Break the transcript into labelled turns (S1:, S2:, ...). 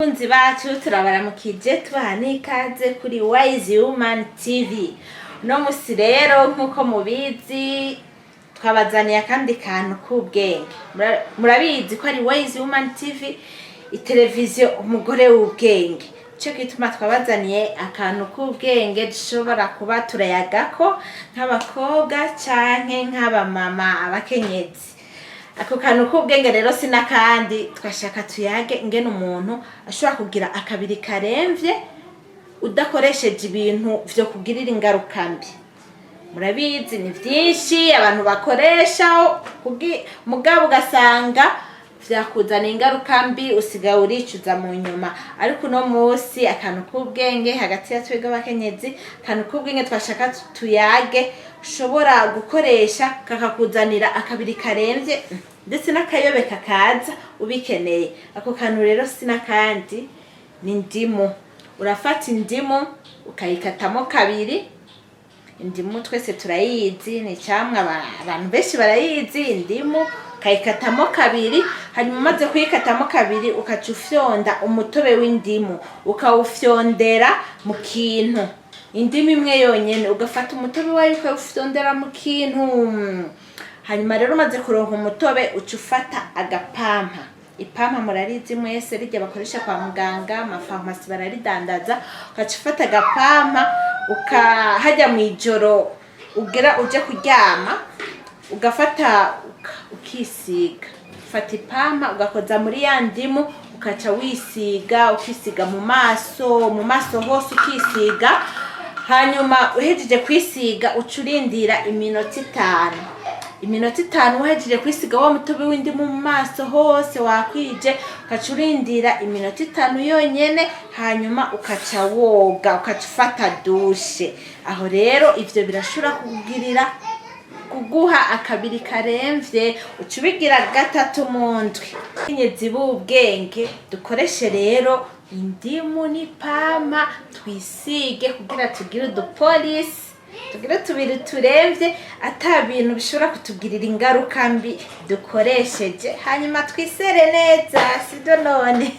S1: Bakunzi bacu, turabaramukije, tubaha n'ikaze kuri Wise Woman TV. Uno musi rero, nk'uko mubizi, twabazaniye akandi kantu k'ubwenge. Murabizi ko ari Wise Woman TV, iteleviziyo umugore w'ubwenge. Ico gituma twabazaniye akantu k'ubwenge dushobora kuba turayagako nk'abakobwa canke nk'abamama, abakenyezi. Ako kantu k'ubwenge rero si n'akandi, twashaka tuyage ingene umuntu ashobora kugira akabiri karemvye udakoresheje ibintu vyo kugirira ingaruka mbi. Murabizi, ni vyinshi abantu bakoresha mugabo ugasanga vyakuzana ingaruka mbi, usigaye uricuza mu nyuma. Ariko uno musi akantu k'ubwenge hagati ya twebwe abakenyezi, akantu k'ubwenge twashaka tuyage ushobora gukoresha kakakuzanira akabiri karemvye, ndetse n'akayobe kakaza ubikeneye. Ako kantu rero si n'akandi, ni indimu. Urafata indimu ukayikatamo kabiri. Indimu twese turayizi, ni icamwa abantu benshi barayizi. Indimu ukayikatamo kabiri, hanyuma umaze kuyikatamo kabiri ukaca ufyonda umutobe w'indimu, ukawufyondera mu kintu. Indimu imwe yonyene, ugafata umutobe wayo ukawufyondera mu kintu. Hanyuma rero umaze kuronka umutobe, uca ufata agapampa. Ipampa murarizi mwese, rirya bakoresha kwa muganga, amafarumasi bararidandaza. Ugaca ufata agapampa, ukahajya mw'ijoro ugera uje kuryama, ugafata ukisiga. Ufata ipampa ugakoza muri ya ndimu, ukaca wisiga, ukisiga mu maso, mu maso hose ukisiga. Hanyuma uhejeje kwisiga, uca urindira iminota 5. Iminota 5 uhejeje kwisiga wa mutobe w'indimu mu maso hose wakwije, ukaca urindira iminota 5 yonyene, hanyuma ukaca woga, ukaca ufata douche. Aho rero ivyo birashobora kukugirira, kuguha akabiri karemvye. Uca ubigira gatatu mu ndwi. Abakenyezi b'ubwenge, dukoreshe rero indimu n'ipampa, twisige kugira tugire udupolisi, tugire tubiri turemvye, ata bintu bishobora kutugirira ingaruka mbi dukoresheje, hanyuma twisere neza, sibyo none?